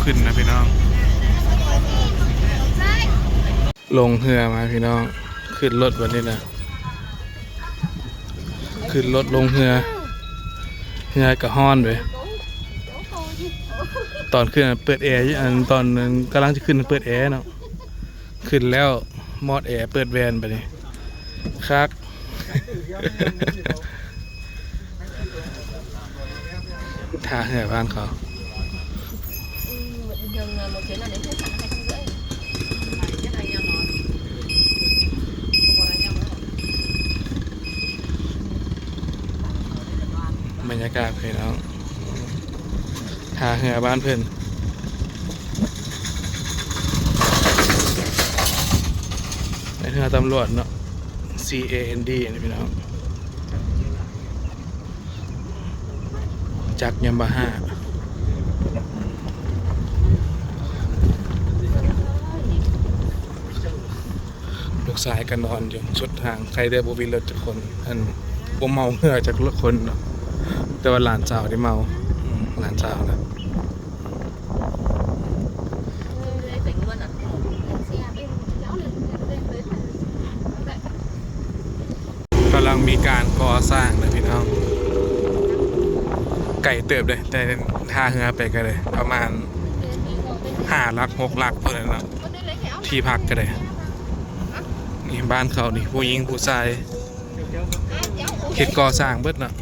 ຂຶ້ນນະພີ່ນ້ອງ ລົງເຮືອມາພີ່ນ້ອງ ຂຶ້ນລົດບັດນີ້ນະ ຂຶ້ນລົດລົງເຮືອ ເຮືອກະຮ້ອນເວີຍ ຕອນຂຶ້ນເປີດແອ ອັນຕອນກຳລັງຈະຂຶ້ນເປີດແອເນາະ ຂຶ້ນແລ້ວມອດແອ ເປີດແວ່ນ ບາດນີ້ຄັກ ທ່າເຮືອບ້ານເຂົາ ບັນຍາກາດພີ່ນ້ອງ ທ່າເຮືອບ້ານເພິ່ນ ເຮືອຕຳຫຼວດເນາະ ຊີເອເອັນດີ ນີ້ພີ່ນ້ອງ ຈັກຍາມາຮ່າ ລູກຊາຍກໍນອນຢູ່ສຸດທາງ ໃຄແຕ່ບໍ່ມີລົດຈັກຄົນ ອັນ ບໍ່ເມົາເຮືອຈັກຄົນເນາະ ແຕ່ວ່າຫຼານສາວນີ້ເມົາ ອືມ ຫຼານສາວນະ ກຳລັງມີການກໍ່ສ້າງເດີພີ່ນ້ອງ ໄກເຕີບເດ້ ແຕ່ທ່າເຮືອໄປກໍໄດ້ປະມານຫ້າຫຼັກ ຫົກຫຼັກພຸ້ນແຫຼະເນາະ ທີ່ພັກກໍໄດ້ ນີ້ບ້ານເຂົານີ້ ຜູ້ຍິງຜູ້ຊາຍ ເຮັດກໍ່ສ້າງເບິດເນາະ.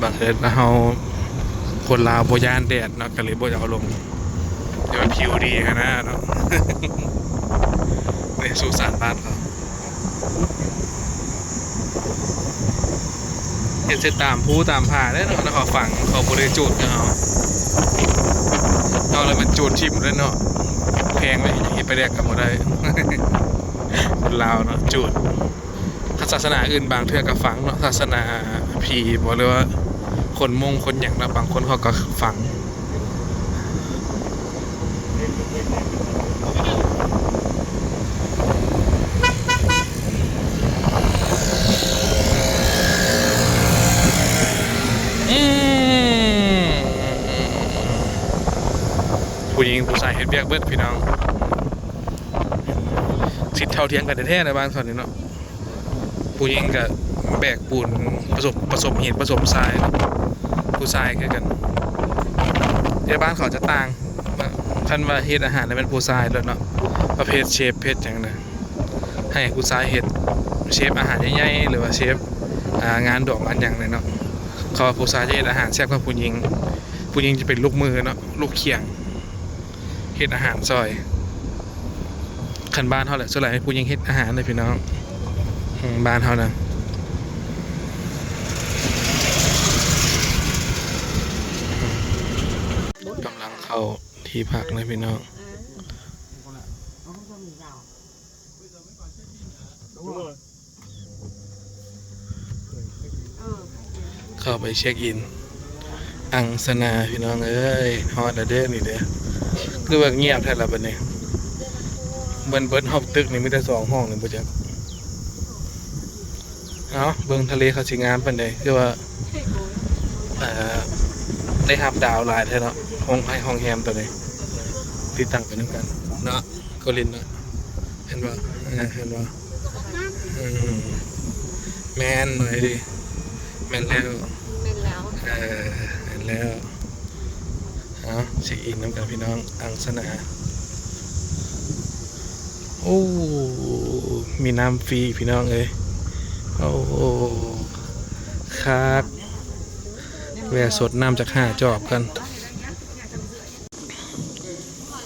ບັງເອີນວ່າເຮົາ ຄົນລາວບໍ່ຢ້ານແດດເນາະ ກໍເລີຍບໍ່ຢາກເອົາລົງ ແຕ່ວ່າຜິວດີຫັ້ນນະເນາະ ໃນສຸສານບ້ານເຂົາ. ເຮັດໃສ່ຕາມພູຕາມຜາເດ້ເນາະ ແລ້ວເຂົາຝັງ ເຂົາບໍ່ໄດ້ຈູດຄືເຮົາ ເຮົາລະແມ່ນຈູດຖິ້ມເດ້ເນາະ ແພງເລີຍ ເຮັດປາແດກກໍບໍ່ໄດ້ ຄົນລາວເນາະ ຈູດ ຄັນສາສະໜາອື່ນບາງເທື່ອກໍຝັງເນາະ ສາສະໜາຜີບໍ ຫຼືວ່າຄົນມົ້ງຄົນຫຍັງເນາະ ບາງຄົນເຂົາກໍຝັງ. ອືມ ຜູ້ຍິງຜູ້ຊາຍເຮັດວຽກເບິດພີ່ນ້ອງ ສິດເທົ່າທຽມກັນແທ້ໆ ໃນບ້ານເຂົານີ້ເນາະ. ຜູ້ຍິງກະແບກປູນ ປະສົມ ປະສົມຫີນປະສົມຊາຍ ຜູ້ຊາຍຄືກັນ ແຕ່ບ້ານເຂົາຈະຕ່າງ ຄັນວ່າເຮັດອາຫານແມ່ນຜູ້ຊາຍໂລດເນາະ ປະເພດເຊຟເຮັດຫຍັງນະ ໃຫ້ຜູ້ຊາຍເຮັດ ເຊຟອາຫານໃຫຍ່ໆ ຫຼືວ່າເຊຟ ອາ ງານດອງງານຫຍັງເນາະ ເຂົາວ່າຜູ້ຊາຍຈະເຮັດອາຫານແຊບກວ່າຜູ້ຍິງ ຜູ້ຍິງຈະເປັນລູກມືເນາະ ລູກຂຽງ ເຮັດອາຫານຊ່ອຍ ຄັນບ້ານເຮົາແຫຼະ ສ່ວນຫຼາຍແມ່ນຜູ້ຍິງເຮັດອາຫານເດ້ພີ່ນ້ອງ ອືມ ບ້ານເຮົານະ ກຳລັງເຂົ້າທີ່ພັກເດ້ພີ່ນ້ອງ. ເຂົ້າໄປເຊັກອິນ ອັງສະນາພີ່ນ້ອງເອີຍ ຮອດແລ້ວເດີນີ້ເດີ ຄືວ່າງຽບແທ້ລະບັດນີ້ ເບິ່ງເບິດຮອບຕຶກນີ້ມີແຕ່ສອງຫ້ອງນີ້ບໍ່ຈັກ ເອົາ ເບິ່ງທະເລເຂົາຊິງາມປານໃດ ຄືວ່າ ເອີ ໄດ້ຮັບດາວຫຼາຍແທ້ເນາະ ໂຮງ ໂຮງແຮມໂຕນີ້ ຕິດຕັ້ງໄປນຳກັນເນາະ ໂກລິນເນາະ ເຫັນບໍ່ ເຫັນບໍ່ ເອີ ແມ່ນໜ້ອຍເດ ແມ່ນແລ້ວ ແມ່ນແລ້ວ ເອີ ແມ່ນແລ້ວ ເອົາ ເຊັກອິນນຳກັນພີ່ນ້ອງ ອັງສະນາ ໂອ້ ມີນ້ຳຟຣີພີ່ນ້ອງເອີຍ ໂອ້ ຄັກ ແວ່ສົດນ້ຳຈັກຫ້າຈອກກັນ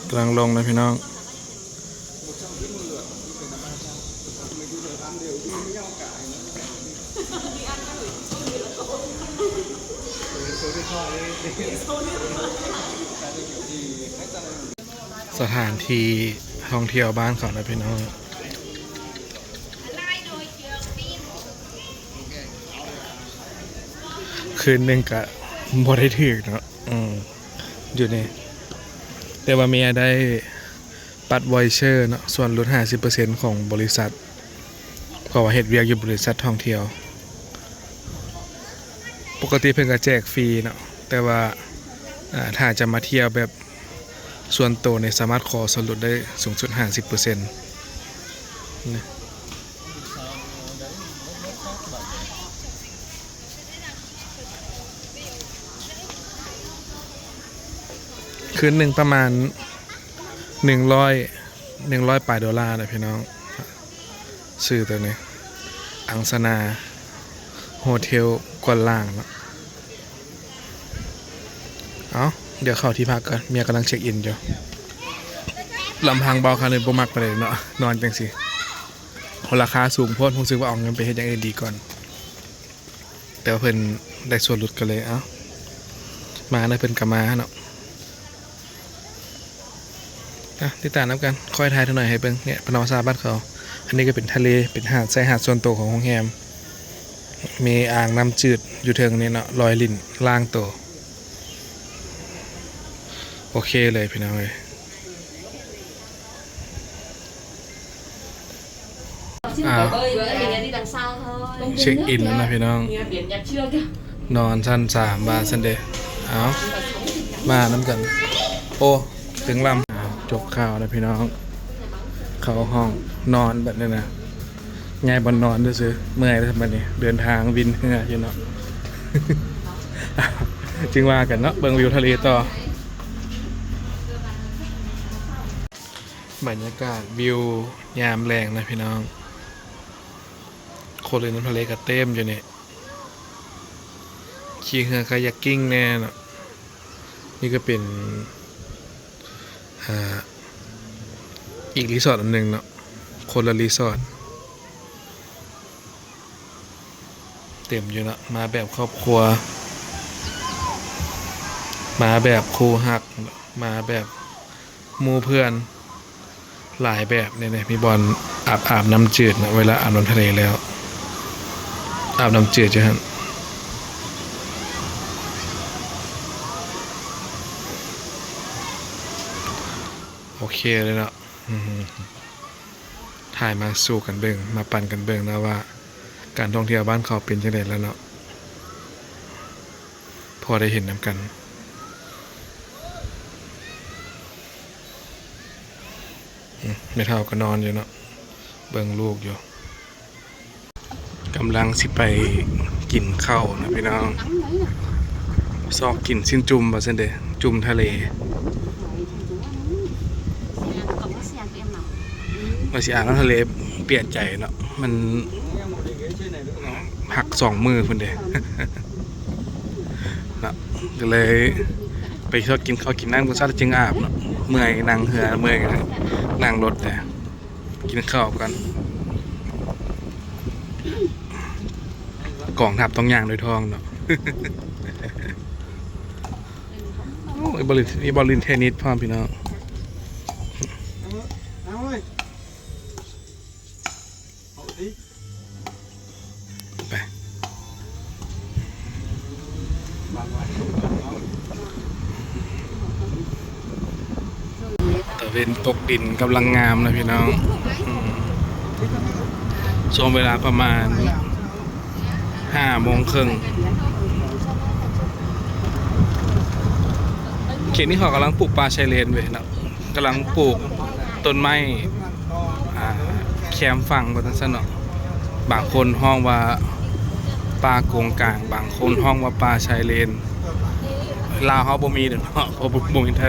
ກຳລັງລົງນະພີ່ນ້ອງ ສະຖານທີ່ທ່ອງທ່ຽວບ້ານເຂົານະພີ່ນ້ອງ ຄືນໜຶ່ງກະບໍ່ໄດ້ຖືກເນາະ ອືມ ຢູ່ນີ້ ແຕ່ວ່າເມຍໄດ້ ບັດວອຍເຊີເນາະ ສ່ວນຫຼຸດຫ້າສິບເປີເຊັນຂອງບໍລິສັດ ເພາະວ່າເຮັດວຽກຢູ່ບໍລິສັດທ່ອງທ່ຽວ. ປົກກະຕິເພິ່ນກໍແຈກຟຣີເນາະ ແຕ່ວ່າ ອາ ຖ້າຈະມາທ່ຽວແບບສ່ວນໂຕນີ້ ສາມາດຂໍສ່ວນຫຼຸດໄດ້ສູງສຸດຫ້າສິບເປີເຊັນ. ຄືນໜຶ່ງປະມານໜຶ່ງຮ້ອຍ ໜຶ່ງຮ້ອຍປາຍໂດລານະພີ່ນ້ອງ. ຊື່ໂຕນີ້ ອັງສະນາໂຮເທວກວນລ່າງເນາະ. ເອົ້າ ດຽວເຂົ້າທີ່ພັກກ່ອນ ເມຍກຳລັງເຊັກອິນຢູ່. ລຳພັງເບົາຄັນນີ້ບໍ່ມັກປານໃດເນາະ ນອນຈັ່ງຊີ້ ລາຄາສູງໂພດ ຮູ້ສຶກວ່າເອົາເງິນໄປເຮັດຢ່າງອື່ນດີກ່ອນ. ແຕ່ວ່າເພິ່ນໄດ້ສ່ວນຫຼຸດກໍເລີຍ ເອົ້າ ມາແລ້ວເພິ່ນກໍມາເນາະ. ອ່ະ ຕິດຕາມນຳກັນ ຄ່ອຍຖ່າຍເທື່ອໜ້ອຍໃຫ້ເບິ່ງ ເນຍ ທຳມະຊາດບ້ານເຂົາ. ອັນນີ້ກໍເປັນທະເລ ເປັນຫາດ ຊາຍຫາດສ່ວນໂຕຂອງໂຮງແຮມ ມີອ່າງນ້ຳຈືດຢູ່ເທິງນີ້ເນາະ ລອຍຫຼິ້ນລ້າງໂຕ. ໂອເຄເລີຍພີ່ນ້ອງເອີຍ. ອ່າ ເຊັກອິນແລ້ວນະພີ່ນ້ອງ ນອນຊັ້ນສາມວ່າຊັ້ນເດ. ເອົ້າ ມານຳກັນ ໂອ້ ເຖິງລຳ. ຈົບຂ່າວແລ້ວພີ່ນ້ອງ ເຂົ້າຫ້ອງນອນບັດນີ້ນະ ຍ້າຍບ່ອນນອນຊື່ໆ ເມື່ອຍແລ້ວບັດນີ້ ເດີນທາງວິນເຮືອຢູ່ເນາະ. ຈຶ່ງວ່າກັນເນາະ ເບິ່ງວິວທະເລຕໍ່. ບັນຍາກາດວິວຍາມແລງນະພີ່ນ້ອງ ຄົນຫຼິ້ນນ້ຳທະເລກໍເຕັມຢູ່ນີ້ ຂີ່ເຮືອຄາຍັກກິ້ງແດ່ເນາະ. ນີ້ກໍເປັນ ອ່າ ອີກຣີສອດອັນໜຶ່ງເນາະ ຄົນລະຣີສອດ. ເຕັມຢູ່ເນາະ ມາແບບຄອບຄົວ ມາແບບຄູ່ຮັກ ມາແບບໝູ່ເພື່ອນ ຫຼາຍແບບນີ້ ມີບ່ອນອາບ ອາບນ້ຳຈືດເນາະ ເວລາອາບນ້ຳທະເລແລ້ວ ອາບນ້ຳຈືດຢູ່ຫັ້ນ. ໂອເຄເລີຍເນາະ ອືມ ຖ່າຍມາສູ່ກັນເບິ່ງ ມາປັ່ນກັນເບິ່ງເນາະວ່າ ການທ່ອງທ່ຽວບ້ານເຂົາເປັນຈັ່ງໃດແລ້ວເນາະ ພໍໄດ້ເຫັນນຳກັນ. ອືມ ແມ່ເຖົ້າກໍນອນຢູ່ເນາະ ເບິ່ງລູກຢູ່. ກຳລັງຊິໄປກິນເຂົ້ານະພີ່ນ້ອງ ຊອກກິນຊີ້ນຈຸ່ມວ່າຊັ້ນເດ ຈຸ່ມທະເລ. ວ່າຊິອາບນ້ຳທະເລ ປ່ຽນໃຈເນາະ ມັນພັກສອງມື້ພຸ້ນເດ ເນາະ ກໍເລີຍໄປຊອກກິນເຂົ້າກິນນ້ຳກ່ອນ ຊັ້ນຈຶ່ງອາບເນາະ ເມື່ອຍນັ່ງເຮືອ ເມື່ອຍນັ່ງລົດແດ່. ກິນເຂົ້າກັນ ກອງທັບຕ້ອງຍ່າງດ້ວຍທ້ອງເນາະ. ໂອ້ຍ ມີບ່ອນຫຼິ້ນ ມີບ່ອນຫຼິ້ນເທນນິດພ້ອມພີ່ນ້ອງ. ໄປ ຕາເວັນຕົກດິນກຳລັງງາມນະພີ່ນ້ອງ. ອືມ ຊ່ວງເວລາປະມານຫ້າໂມງເຄິ່ງ ເຂດນີ້ເຂົາກຳລັງປູກປ່າຊາຍເລນເວີຍເນາະ. ກຳລັງປູກຕົ້ນໄມ້ ອ່າ ແຄມຝັ່ງວ່າຊັ້ນຊະເນາະ. ບາງຄົນຮ້ອງວ່າປ່າກົງກາງ ບາງຄົນຮ້ອງວ່າປ່າຊາຍເລນ. ລາວເຮົາບໍ່ມີເນາະ ເພາະບໍ່ ບໍ່ມີທະ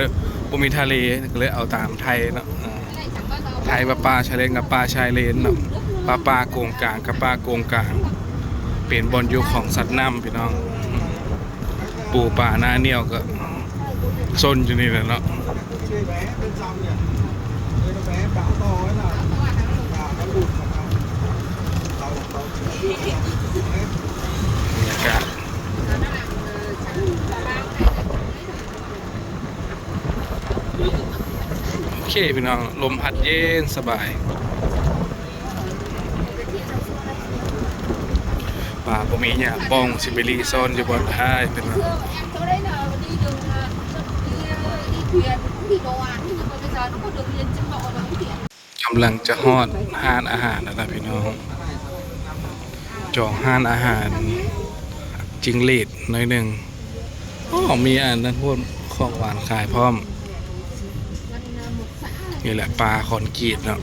ບໍ່ມີທະເລ ກໍເລີຍເອົາຕາມໄທເນາະ. ເອີ ໄທວ່າປ່າຊາຍເລນກັບປ່າຊາຍເລນເນາະ ວ່າປ່າກົງກາງກັບປ່າກົງກາງ ເປັນບ່ອນຢູ່ຂອງສັດນ້ຳພີ່ນ້ອງ. ປູປາໜ້າໜຽວກໍຊົນຢູ່ນີ້ແຫຼະເນາະ. ບັນຍາກາດ ໂອເຄພີ່ນ້ອງ ລົມພັດເຢັນສະບາຍ. ປ່າບໍ່ມີຫຍ້າປ່ອງ ຊິໄປລີ້ຊ້ອນຢູ່ບ່ອນທ້າຍເພິ່ນວ່າ. ກຳລັງຈະຮອດຮ້ານອາຫານແລ້ວນະພີ່ນ້ອງ. ຈອງຮ້ານອາຫານຈິງຫຼີດໜ້ອຍໜຶ່ງ. ໂອ້ ມີອັນນັ້ນໂພດ ຂອງຫວານຂາຍພ້ອມ. ນີ້ແຫຼະ ປ່າຄອນກຣີດເນາະ.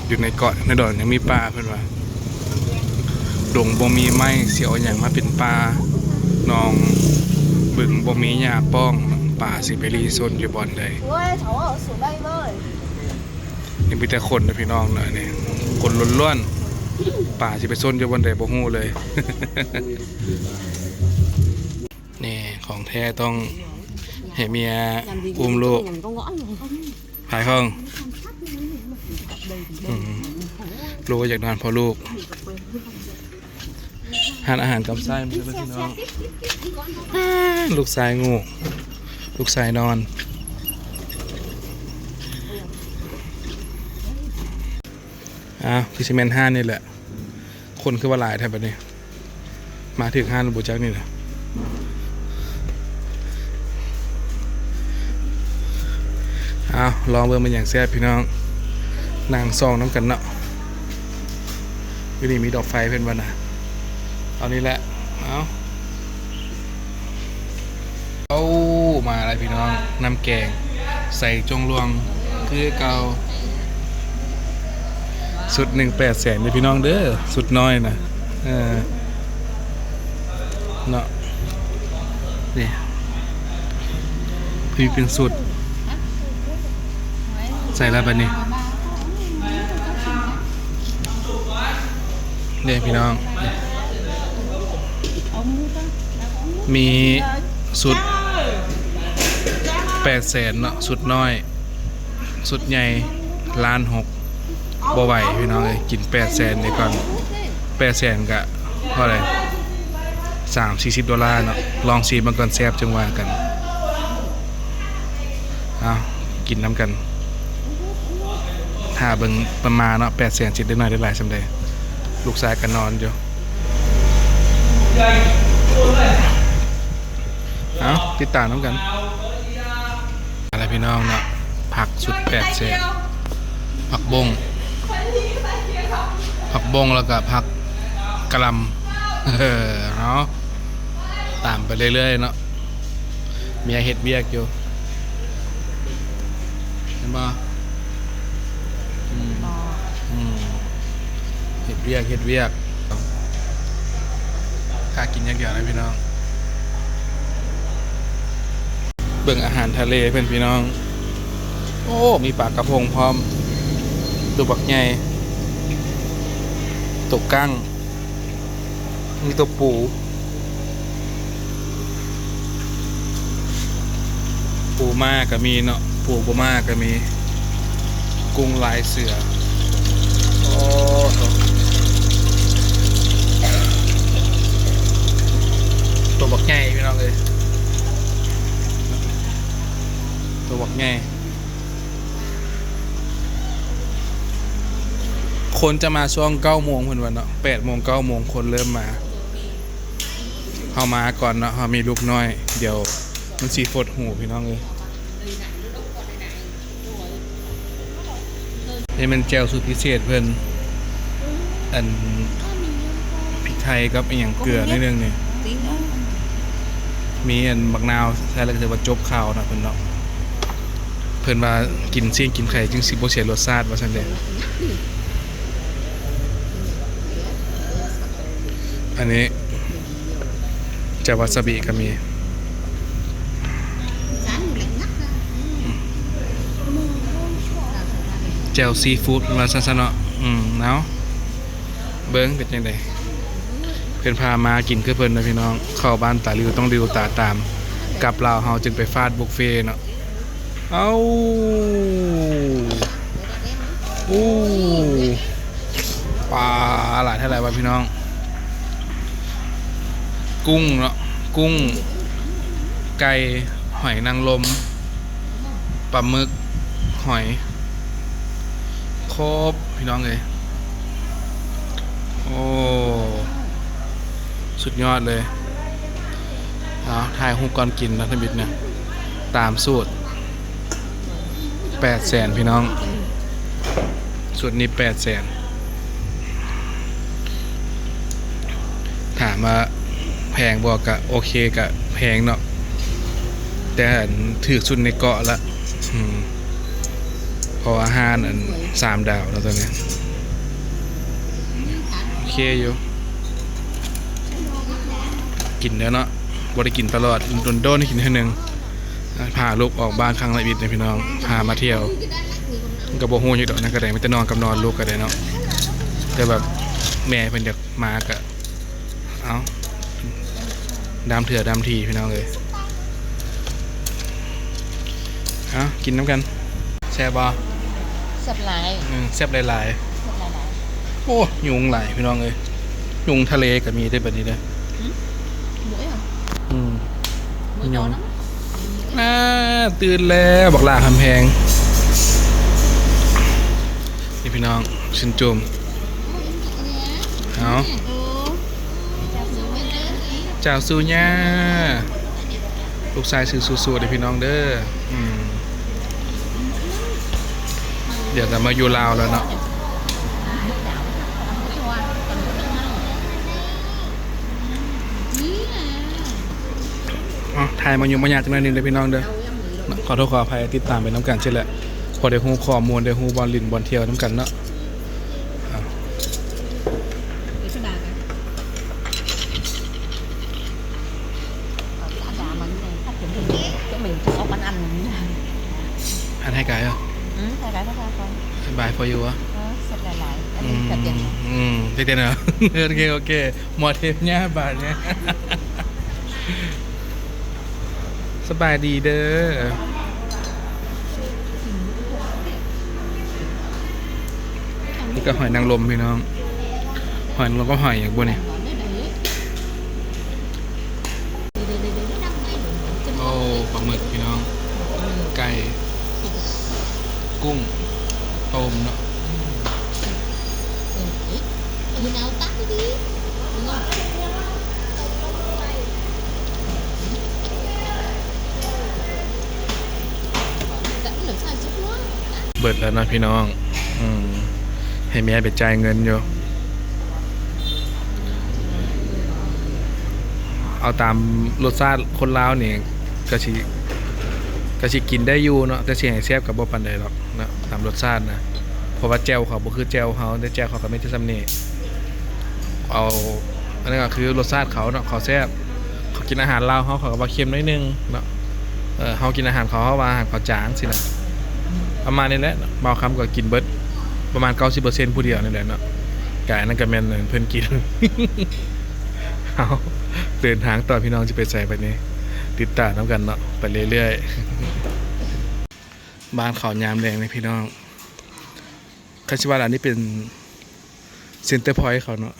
ຢູ່ໃນເກາະໃນດອນຍັງມີປ່າ ເພິ່ນວ່າ ດົງບໍ່ມີໄມ້ ຊິເອົາຫຍັງມາເປັນປ່າ? ໜອງບຶງບໍ່ມີຫຍ້າປ້ອງ ປາຊິໄປລີ້ຊົນຢູ່ບ່ອນໃດ? ນີ້ມີແຕ່ຄົນເດີພີ່ນ້ອງເນາະ ນີ້ຄົນລ້ວນໆ. ປາຊິໄປຊົນຢູ່ບ່ອນໃດບໍ່ຮູ້ເລີຍ. ນີ້ຂອງແທ້ຕ້ອງໃຫ້ເມຍອຸ້ມລູກ. ພາຍຂອງ ອືມ ລູກກໍຢາກນອນເພາະລູກ. ຮ້ານອາຫານກຳໄຊ ພີ່ນ້ອງ. ອ່າ ລູກຊາຍງູ ລູກຊາຍນອນ. ອ້າວ ຄືຊິແມ່ນຮ້ານນີ້ແຫຼະ. ຄົນຄືວ່າຫຼາຍແທ້ບັດນີ້. ມາຖືກຮ້ານແລ້ວບໍ່ຈັກນີ້ນະ. ເອົາ ລອງເບິ່ງແມ່ນຫຍັງແຊບພີ່ນ້ອງ. ນັ່ງສ່ອງນຳກັນເນາະ. ຢູ່ນີ້ມີດອກໄຟເພິ່ນວ່ານະ. ເອົານີ້ແຫຼະ. ເອົາ ເອົາ ມາແລ້ວພີ່ນ້ອງ ນ້ຳແກງໃສ່ຈົງຫຼວງຄືເກົ່າ. ຊຸດໜຶ່ງແປດແສນເດີພີ່ນ້ອງເດີ ຊຸດນ້ອຍນະ. ເອີ ເນາະ ນີ້ ຄືເປັນຊຸດ ໃສ່ແລ້ວບັດນີ້ ເດ້ພີ່ນ້ອງ. ມີຊຸດແປດແສນເນາະ ຊຸດນ້ອຍ ຊຸດໃຫຍ່ລ້ານຫົກ ບໍ່ໄຫວພີ່ນ້ອງເອີຍ. ກິນແປດແສນເດກ່ອນ ແປດແສນກະເທົ່າໃດ ສາມສີ່ສິບໂດລາເນາະ. ລອງຊີມເບິ່ງກ່ອນ ແຊບຈຶ່ງວ່າກັນ. ເອົາ ກິນນຳກັນ ຖ້າເບິ່ງປະມານເນາະ ແປດແສນຊິໄດ້ໜ້ອຍໄດ້ຫຼາຍສ່ຳໃດ. ລູກຊາຍກໍນອນຢູ່. ເອົາ ຕິດຕາມນຳກັນ. ອາລະພີ່ນ້ອງເນາະ ຜັກຊຸດແປດແສນ ຜັກບົ້ງ ຜັກບົ້ງ ແລ້ວກະຜັກກະຫຼ່ຳ. ເອົາ ຕາມໄປເລື້ອຍໆເນາະ. ເມຍເຮັດວຽກຢູ່ ເຫັນບໍ່? ອືມ ເຫັນບໍ່? ອືມ ເຮັດວຽກ ເຮັດວຽກ. ຖ້າກິນຢ່າງດຽວນະພີ່ນ້ອງ. ເບິ່ງອາຫານທະເລເພິ່ນພີ່ນ້ອງ. ໂອ້ ມີປາກະພົງພ້ອມ ໂຕບັກໃຫຍ່ ໂຕກັ້ງ. ມີແຕ່ປູ ປູມ້າກໍມີເນາະ ປູບໍ່ມ້າກໍມີ. ກຸ້ງລາຍເສືອ ໂອ້ໂຫ ໂຕບັກໃຫຍ່ພີ່ນ້ອງເອີຍ ໂຕບັກໃຫຍ່. ຄົນຈະມາຊ່ວງເກົ້າໂມງເພິ່ນວ່າເນາະ ແປດໂມງ ເກົ້າໂມງ ຄົນເລີ່ມມາ. ເຮົາມາກ່ອນເນາະ ເຮົາມີລູກນ້ອຍ ດຽວມັນຊິຟົດຫູພີ່ນ້ອງເອີຍ. ນີ້ແມ່ນແຈ່ວສູດພິເສດເພິ່ນ ອັນ ພິກໄທກັບອີ່ຫຍັງ ເກືອໜ້ອຍໜຶ່ງນີ້ ມີອັນບັກນາວໃສ່ ແລ້ວກໍຖືວ່າຈົບຂ່າວເນາະເພິ່ນເນາະ. ເພິ່ນວ່າກິນຊີ້ນກິນໄກ່ຈຶ່ງຊິບໍ່ເສຍລົດຊາດວ່າຊັ້ນເດ. ອັນນີ້ຈາວາຊາບິກໍມີ ແຈ່ວຊີຟູດວ່າຊັ້ນຊະເນາະ. ອືມ ເອົາ ເບິ່ງເປັນຈັ່ງໃດ ເພິ່ນພາມາກິນຄືເພິ່ນນະພີ່ນ້ອງ. ເຂົ້າບ້ານຕາລິວຕ້ອງລິວຕາຕາມ ກັບລາວເຮົາຈຶ່ງໄປຟາດບຸບເຟເນາະ. ເອົາ ໂອ້ ປາຫຼາຍແທ້ຫຼາຍວ່າພີ່ນ້ອງ. ກຸ້ງເນາະ ກຸ້ງ ໄກ່ ຫອຍນາງລົມ ປາໝຶກ ຫອຍ ຄົບພີ່ນ້ອງເອີຍ. ໂອ້ ສຸດຍອດເລີຍ. ເອົາ ຖ່າຍຮູບກ່ອນກິນເນາະ ທຳອິດນະ ຕາມສູດ ແປດແສນພີ່ນ້ອງ. ຊຸດນີ້ແປດແສນ. ຖາມວ່າແພງບໍ່? ກະໂອເຄ ກະແພງເນາະ ແຕ່ອັນຖືກສຸດໃນເກາະລະ. ອືມ ເພາະວ່າຮ້ານອັນສາມດາວເນາະ ໂຕນີ້ໂອເຄຢູ່. ກິນແລ້ວເນາະ ບໍ່ໄດ້ກິນຕະຫຼອດ ດົນໆກິນເທື່ອໜຶ່ງ. ພາລູກອອກບ້ານຄັ້ງລະອາທິດເດ້ພີ່ນ້ອງ ພາມາທ່ຽວ ມັນກະບໍ່ຮູ້ຫຍັງດອກ ນັ້ນກະໄດ້ມີແຕ່ນອນກັບນອນ ລູກກະໄດ້ເນາະ. ແຕ່ແບບແມ່ເພິ່ນຢາກມາກະ ເອົ້າ ດຳເທື່ອດຳທີພີ່ນ້ອງເອີຍ. ເອົ້າ ກິນນຳກັນ. ແຊບບໍ່? ແຊບຫຼາຍ. ອືມ ແຊບຫຼາຍໆ. ແຊບຫຼາຍໆ. ໂອ້ ຍຸງຫຼາຍພີ່ນ້ອງເອີຍ ຍຸງທະເລກະມີເດ້ບັດນີ້ເດີ. ຫືມ ອືມ ຍຸງ. ອ່າ ຕື່ນແລ້ວ ບັກຫຼ້າຄຳແພງ. ນີ້ພີ່ນ້ອງ ຊິນຈຸ່ມ. ເອົາ ເຈົ້າສູ່ຍ່າ ລູກຊາຍຊື່ສູ້ໆເດີພີ່ນ້ອງເດີ. ອືມ ດຽວກະມາຢູ່ລາວແລ້ວເນາະ. ເອົ້າ ຖ່າຍມາຫຍຸ້ງມາຍາກຈັກໜ້ອຍໜຶ່ງເດີພີ່ນ້ອງເດີ. ຂໍໂທດຂໍອະໄພ ຕິດຕາມໄປນຳກັນຊີ້ແຫຼະ ພໍໄດ້ຮູ້ຂໍ້ມູນ ໄດ້ຮູ້ບ່ອນຫຼິ້ນບ່ອນທ່ຽວນຳກັນເນາະ. ອັນໃຫ້ກາຍເອີ ອືມ ໃຫ້ກາຍ ສະບາຍພໍຢູ່ວະ. ເອີ ເສັດຫຼາຍໆ ອັນນີ້ກະເປັນ ອືມ ເປັນເນາະ. ໂອເຄ ໂອເຄ ໝໍເທບຍາບາດນີ້. ສະບາຍດີເດີ. ນີ້ກະຫອຍນາງລົມພີ່ນ້ອງ ຫອຍນາງລົມກັບຫອຍຫຍັງບຸນີ້. ໂອ້ ປາໝຶກພີ່ນ້ອງ ໄກ່ ກຸ້ງ ຕົ້ມເນາະ. ເບິດແລ້ວເນາະພີ່ນ້ອງ. ອືມ ໃຫ້ແມ່ໄປຈ່າຍເງິນຢູ່. ເອົາຕາມລົດຊາດຄົນລາວນີ້ ກະຊິ ກະຊິກິນໄດ້ຢູ່ເນາະ ແຕ່ຊິໃຫ້ແຊບກະບໍ່ປານໃດດອກເນາະ ຕາມລົດຊາດນະ. ເພາະວ່າແຈ່ວເຂົາບໍ່ຄືແຈ່ວເຮົາ ແຕ່ແຈ່ວເຂົາກະມີແຕ່ສ່ຳນີ້. ເອົາ ອັນນັ້ນກະຄືລົດຊາດເຂົາເນາະ ເຂົາແຊບ. ເຂົາກິນອາຫານລາວເຮົາ ເຂົາກະວ່າເຄັມໜ້ອຍໜຶ່ງເນາະ. ເອີ ເຮົາກິນອາຫານເຂົາ ເຮົາວ່າອາຫານເຂົາຈາງຊີ້ນະ. ປະມານນີ້ແຫຼະ ບ່າວຄຳກະກິນເບິດປະມານເກົ້າສິບເປີເຊັນຜູ້ດຽວນີ້ແຫຼະເນາະ. ກະອັນນັ້ນກະແມ່ນເພິ່ນກິນ. ເຮົາເດີນທາງຕໍ່ພີ່ນ້ອງ ຊິໄປໃສບາດນີ້ ຕິດຕາມນຳກັນເນາະ ໄປເລື້ອຍໆ. ບ້ານເຂົາຍາມແລງເດ້ພີ່ນ້ອງ. ຄັນຊິວ່າລະ ອັນນີ້ເປັນເຊັນເຕີພອຍເຂົາເນາະ.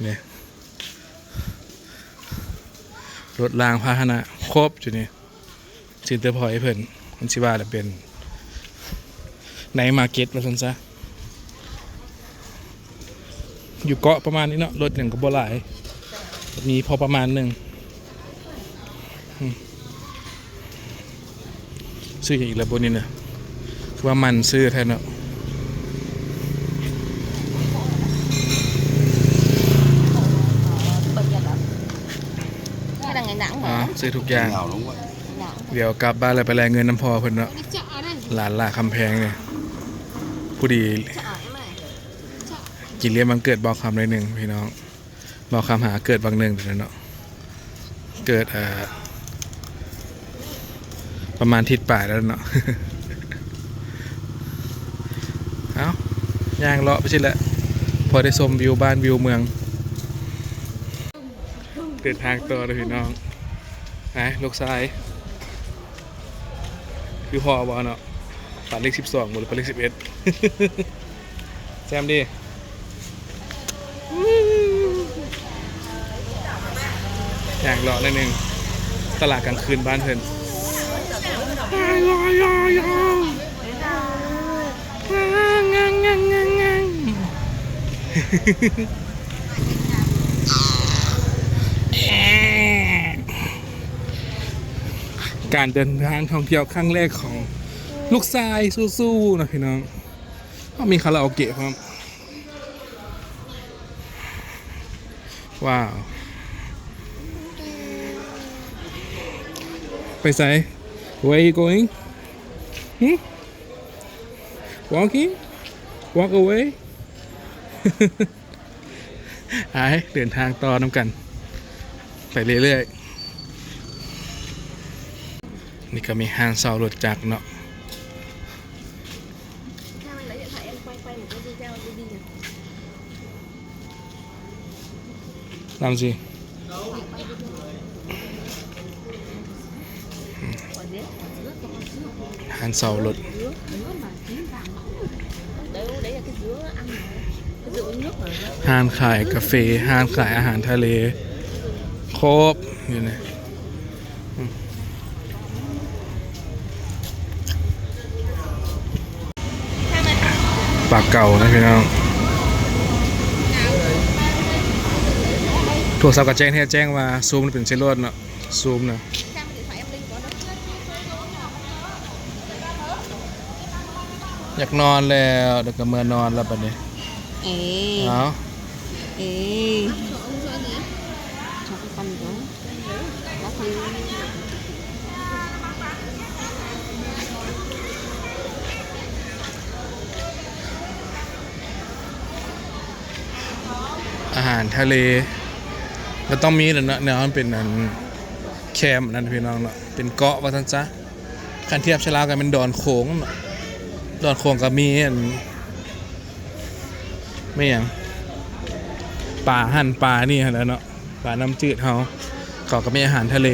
ນີ້ ລົດລາງພາຫະນະຄົບຢູ່ນີ້ ເຊັນເຕີພອຍເພິ່ນ. ຄັນຊິວ່າລະເປັນໄນມາເກັດວ່າຊັ້ນຊະ. ຢູ່ເກາະປະມານນີ້ເນາະ ລົດຫຍັງກະບໍ່ຫຼາຍ ມີພໍປະມານໜຶ່ງ. ອືມ ຊື້ຫຍັງອີກລະບໍ່ນີ້ນະ ຄືວ່າໝັ່ນຊື້ແທ້ເນາະ. ຊື້ທຸກຢ່າງ. ດຽວກັບບ້ານແລ້ວໄປແລກເງິນນຳພໍ່ເພິ່ນເນາະ. ຫຼານຫຼ້າຄຳແພງນີ້ ຜູ້ດີ ກິນລ້ຽງວັນເກີດບ່າວຄຳໜ້ອຍໜຶ່ງພີ່ນ້ອງ. ບ່າວຄຳຫາເກີດວັນໜຶ່ງແລ້ວເນາະ ເກີດ ເອີ ປະມານທິດປາຍແລ້ວເນາະ. ເອົ້າ ຍ່າງເລາະໄປຊີ້ແຫຼະ ພໍໄດ້ຊົມວິວບ້ານວິວເມືອງ. ເດີນທາງຕໍ່ເດີພີ່ນ້ອງ. ໄປ ລູກຊາຍ ຄືພໍ່ບໍ່ເນາະ ປານເລກສິບສອງບໍ່ ຫຼືປານເລກສິບເອັດ. ແຊມດີ ຍ່າງເລາະໜ້ອຍໜຶ່ງ ຕະຫຼາດກາງຄືນບ້ານເພິ່ນ. ການເດີນທາງທ່ອງທ່ຽວຄັ້ງແລກຂອງລູກຊາຍ ສູ້ໆເນາະພີ່ນ້ອງ. ອ້າວ ມີຄາຣາໂອເກະພ້ອມ. ວ້າວ ໄປໃສ? Where you going? ຫຶ? Walking? Walk away? ໄປເດີນທາງຕໍ່ນຳກັນໄປເລື້ອຍໆ. ນີ້ກໍມີຮ້ານເຊົ່າລົດຈັກເນາະ. ນຳຊິ ຮ້ານເຊົ່າລົດ ຮ້ານຂາຍກາເຟ ຮ້ານຂາຍອາຫານທະເລ ຄົບຢູ່ນີ້. ປາເກົານະພີ່ນ້ອງ. ໂທລະສັບກໍແຈ້ງແທ້ແຈ້ງວ່າຊູມເປັນເຊໂລດເນາະ ຊູມນະ. ຢາກນອນແລ້ວ ດຽວກໍເມືອນອນແລ້ວບັດນີ້. ເອີ ເອົາ ເອີ ອາຫານທະເລ ກໍຕ້ອງມີແຫຼະເນາະ ແນວມັນເປັນອັນ ແຄມອັນນັ້ນ ພີ່ນ້ອງເນາະ ເປັນເກາະວ່າຊັ້ນຊະ. ຄັນທຽບໃສ່ລາວກໍແມ່ນດອນໂຂງເນາະ ດອນໂຂງກໍມີອັນ ແມ່ນຫຍັງ ປາຫັ້ນປານີ້ຫັ້ນແຫຼະເນາະ ປານ້ຳຈືດເຮົາ. ເຂົາກໍມີອາຫານທະເລ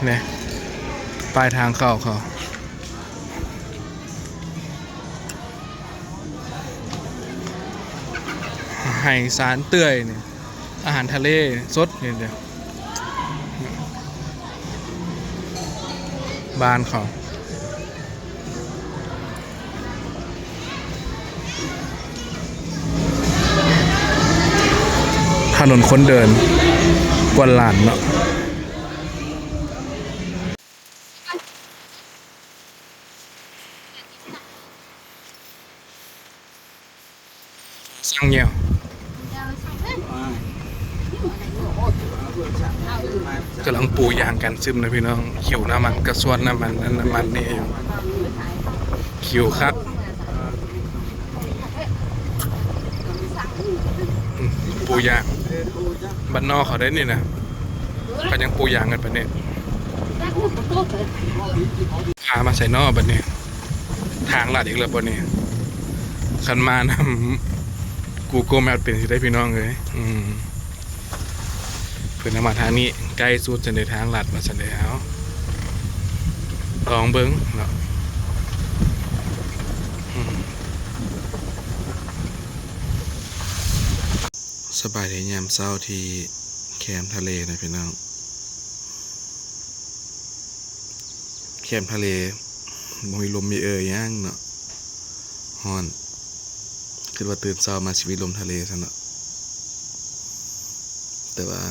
ນີ້ ປ້າຍທາງເຂົ້າເຂົາ ໄຫສານເຕືອຍນີ້ ອາຫານທະເລສົດນີ້ເດ້ ບ້ານເຂົາ. ຖະໜົນຄົນເດີນກວນລານເນາະ. ສັງແຍວ ກຳລັງປູຢາງກັນຊຶມນະພີ່ນ້ອງ. ຂິວນ້ຳມັນກະຊວນນ້ຳມັນນັ້ນ ນ້ຳມັນນີ້ຢູ່ ຂິວຄັກ. ອືມ ປູຢາງ ບ້ານນອກເຂົາໄດ໋ນີ້ນະ ເຂົາຍັງປູຢາງກັນປານນີ້. ພາມາໃສນໍບັດນີ້? ທາງລັດອີກແລ້ວບໍ່ນີ້? ຄັນມານຳ Google Map ເປັນຊິໄດ້ພີ່ນ້ອງເອີຍ. ອືມ ເພິ່ນເອົາມາທາງນີ້ໃກ້ສຸດຊັ້ນເດ ທາງລັດວ່າຊັ້ນເດ. ເອົາ ລອງເບິ່ງເນາະ. ອືມ ສະບາຍດີຍາມເຊົ້າທີ່ແຄມທະເລນະພີ່ນ້ອງ. ແຄມທະເລ ບໍ່ມີລົມມີເອີຫຍັງເນາະ ຮ້ອນ. ຄິດວ່າຕື່ນເຊົ້າມາຊິມີລົມທະເລຊັ້ນເນາະ ແຕ່ວ່າ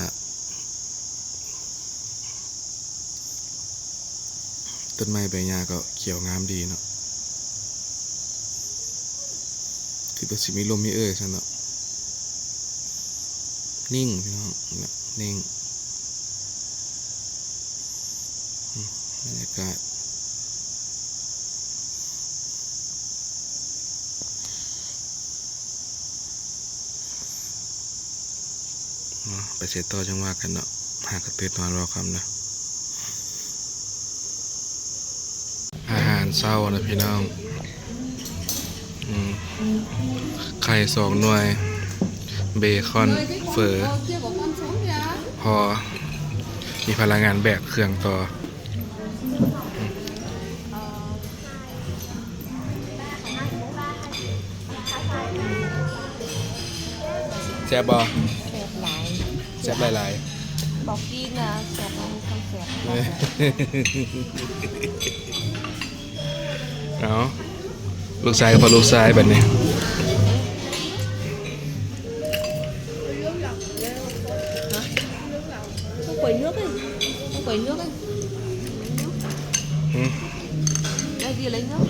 ຕົ້ນໄມ້ໃບຫຍ້າກໍຂຽວງາມດີເນາະ. ຄືວ່າຊິມີລົມມີເອີຊັ້ນເນາະ. ນິ່ງພີ່ນ້ອງ ເນາະ ນິ່ງ. ອືມ ບັນຍາກາດ ເນາະ ໄປໃສຕໍ່ຈັ່ງວ່າກັນເນາະ. ຫາກະຕື່ນນອນເວົ້າຄຳເນາະ. ອາຫານເຊົ້ານະພີ່ນ້ອງ. ອືມ ໄຂ່ສອງໜ່ວຍ ເບຄອນ ເຝີ ພໍມີພະລັງງານແບກເຄື່ອງຕໍ່. ແຊບບໍ່? ແຊບຫຼາຍ ແຊບຫຼາຍໆ. ບອກກິນນະ ແຊບບໍ່ມີຄວາມແຊບ. ເອົາ ລູກຊາຍກໍພໍລູກຊາຍບັດນີ້. ອືມ ໄດ້ດີເລີຍເນາະ.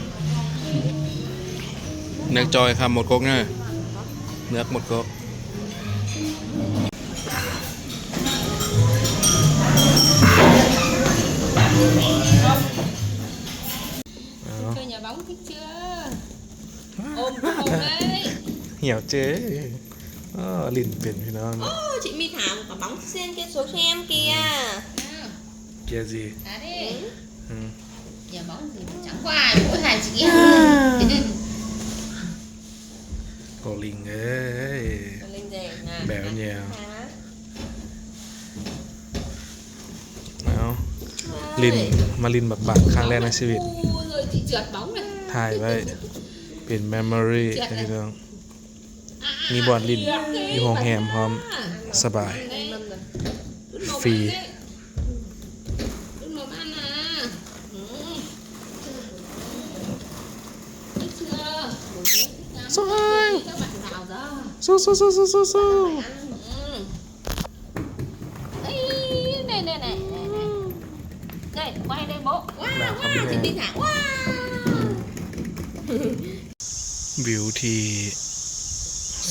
ເລືອກຈອຍຄຳໝົດກົກເນີ ເລືອກໝົດກົກ. ເອົາ ເຈົ້າຢ່າຫວັງພິກເຊື່ອ ອົມເຂົ້າໄດ້ ຫ່ຽວເຈ້ ເອີ ຫຼິ້ນເປັນພີ່ນ້ອງ. ໂອ້ ຈິມີຖາມກະບັງເຊນເກໂຊແຊມເກຍ ເກຍຊິ ອືມ ຢ່າເວົ້າຊິຈັກວ່າຢູ່ ໂອ້ຍ ຫຼາຍຊິ ອ່າ ໂກລິງເອີຍ ໂກລິງເອີຍນະ ແບວແຍວ ເອົາ ເອີຍ ຫຼິ້ນ ມາຫຼິ້ນບັກໆ ຄັ້ງແລກໃນຊີວິດ ຖ່າຍໄວ້ເປັນເມມໂມຣີ ພີ່ນ້ອງ. ມີບ່ອນຫຼິ້ນຢູ່ໂຮງແຮມພ້ອມ ສະບາຍ ຟຣີ ສູ້ໆໆໆໆ. ເອີຍ ແນ່ໆໆໆ ແນ່ ໄປເລີຍໂບະ ວ້າວ ວ້າວ ຊິບິນຫາ ວ້າວ. ວິວທີ່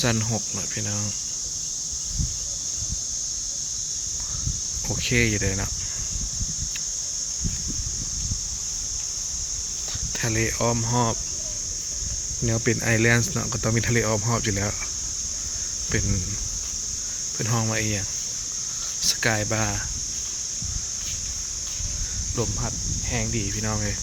ຊັ້ນຫົກເນາະພີ່ນ້ອງ ໂອເຄຢູ່ເດ້ເນາະ ທະເລອ້ອມຮອບ ແນວເປັນໄອແລນເນາະ ກໍຕ້ອງມີທະເລອ້ອມຮອບຢູ່ແລ້ວ ເປັນ ເພິ່ນຮ້ອງວ່າອີ່ຫຍັງ ສະກາຍບາ ລົມພັດແຮງດີພີ່ນ້ອງເອີຍ.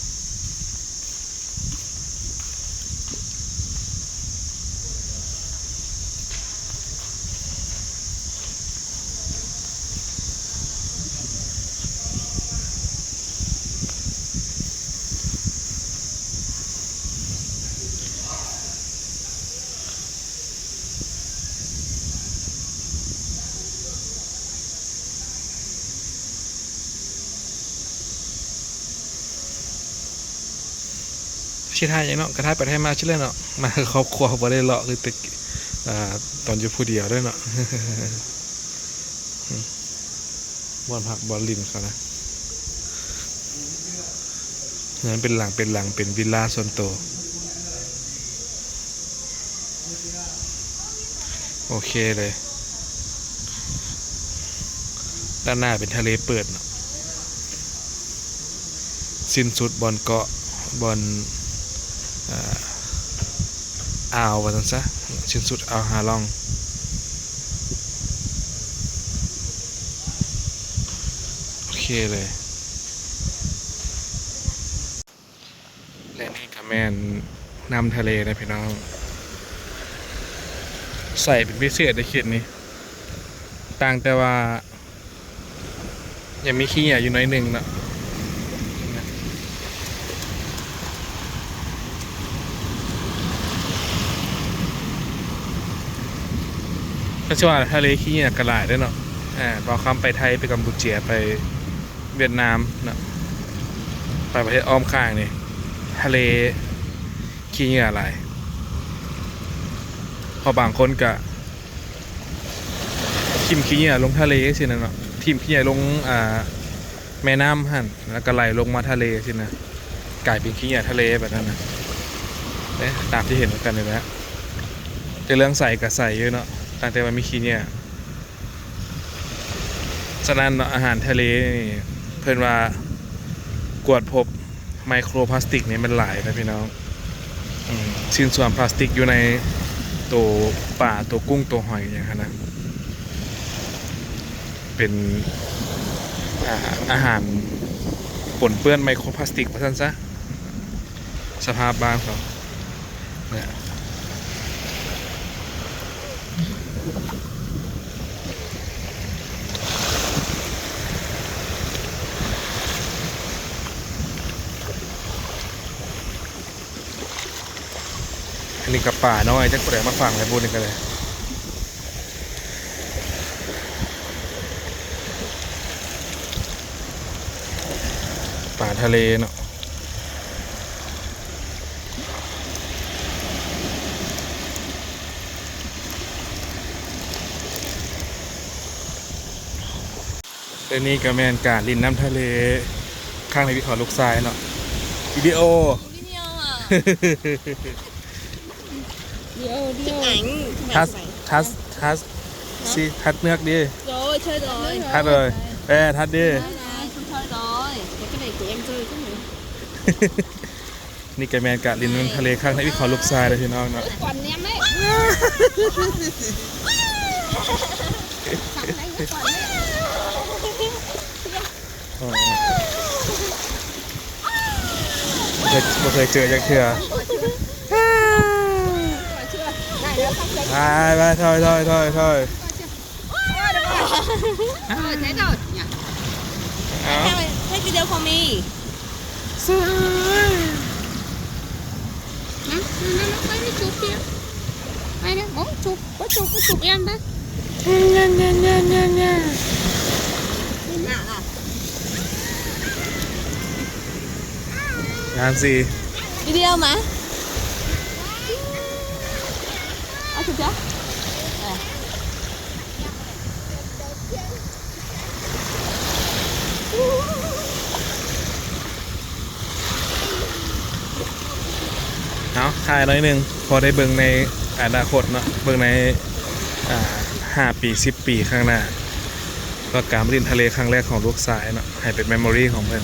ຊິຖ່າຍຫຍັງເນາະ ກະຖ່າຍໄປຖ່າຍມາຊິແຫຼະເນາະ ມາກັບຄອບຄົວ ບໍ່ໄດ້ເລາະຄືແຕ່ ອ່າ ຕອນຢູ່ຜູ້ດຽວເດ້ເນາະ. ບ່ອນພັກບ່ອນຫຼິ້ນເຂົານະ ເຮືອນເປັນຫຼັງເປັນຫຼັງ ເປັນວິລລາສ່ວນໂຕ. ໂອເຄເລີຍ ດ້ານໜ້າເປັນທະເລເປີດເນາະ ສິ້ນສຸດບ່ອນເກາະ ບ່ອນ ເອີ ອ່າວວ່າຊັ້ນຊະ ສິ້ນສຸດອ່າວຮາລອງ. ໂອເຄເລີຍ. ແລະນີ້ກະແມ່ນນ້ຳທະເລນະພີ່ນ້ອງ ໃສເປັນພິເສດໃນເຂດນີ້ ຕ່າງແຕ່ວ່າຍັງມີຂີ້ເຫຍື້ອຢູ່ໜ້ອຍໜຶ່ງເນາະ. ກະຊິວ່າທະເລຂີ້ເຫຍື້ອກະຫຼາຍເດ້ເນາະ ເວົ້າຄຳໄປໄທ ໄປກຳປູເຈຍ ໄປ ຫວຽດນາມເນາະ ໄປປະເທດອ້ອມຂ້າງນີ້ ທະເລຂີ້ເຫຍື້ອຫຼາຍ ເພາະບາງຄົນກະຖິ້ມຂີ້ເຫຍື້ອລົງທະເລຊີ້ນະເນາະ ຖິ້ມຂີ້ເຫຍື້ອລົງ ອ່າ ແມ່ນ້ຳຫັ້ນ ແລ້ວກະໄຫຼລົງມາທະເລຊີ້ນະ ກາຍເປັນຂີ້ເຫຍື້ອທະເລແບບນັ້ນນະ ເດ້ ຕາມທີ່ເຫັນນຳກັນນີ້ແຫຼະ ແຕ່ເລື່ອງໃສກະໃສຢູ່ເນາະ ຕັ້ງແຕ່ວ່າມີຂີ້ເຫຍື້ອ. ສະນັ້ນເນາະ ອາຫານທະເລນີ້ ເພິ່ນວ່າກວດພົບໄມໂຄຣພລາສຕິກນີ້ມັນຫຼາຍນະພີ່ນ້ອງ ອືມ ຊິ້ນສ່ວນພລາສຕິກຢູ່ໃນໂຕປາ ໂຕກຸ້ງ ໂຕຫອຍຫຍັງຫັ້ນນະ ເປັນ ອາ ອາຫານປົນເປື້ອນໄມໂຄຣພລາສຕິກວ່າຊັ້ນຊະ. ສະພາບບ້ານເຂົາ ອັນນີ້ກະປານ້ອຍ ຈັກຜູ້ໃດມາຝັງໄວ້ບຸນນີ້ກະໄດ້ ປາທະເລເນາະ. ແລະນີ້ກະແມ່ນການຫຼິ້ນນ້ຳທະເລຄັ້ງໃນຊີວິດຂອງລູກຊາຍເນາະ ວິດີໂອ ວິດີໂອ ອ່າ. Chụp ảnh. ທັດ ທັດ ທັດຊິ ທັດເລືອກດີ Rồi, chơi rồi. ທັດເລີຍ ເອີ ທັດດີ Rồi, rồi, thôi rồi. Để cái này của em rơi chứ nhỉ? ນີ້ກໍແມ່ນກະຫຼິ້ນນ້ຳທະເລຄັ້ງທຳອິດຂອງລູກຊາຍເດ້ພີ່ນ້ອງເນາະ Còn em đấy. Sẵn đấy, còn đấy. ອໍ ບໍ່ເຄີຍ ບໍ່ເຄີຍເຈີຈັກເທື່ອ ໄປ ໄປ ຖອຍ ຖອຍ ຖອຍ ຖອຍ Ờ, thế rồi nhỉ? ເອົາ Take, take video for me. Hả? Nó, nó, nó, nó chụp kìa. Đây nè, bố chụp, bố chụp, bố chụp em đây. Nha, nha, nha, nha, nha. Nhìn nào nào. Làm gì? Video mà. Ờ, chụp chưa? Ờ. ເອົາ ຖ່າຍໜ້ອຍໜຶ່ງ ພໍໄດ້ເບິ່ງໃນອະນາຄົດເນາະ ເບິ່ງໃນ ອ່າ ຫ້າປີ ສິບປີຂ້າງໜ້າ ວ່າການມາຫຼິ້ນທະເລຄັ້ງແລກຂອງລູກຊາຍເນາະ ໃຫ້ເປັນ memory ຂອງເພິ່ນ.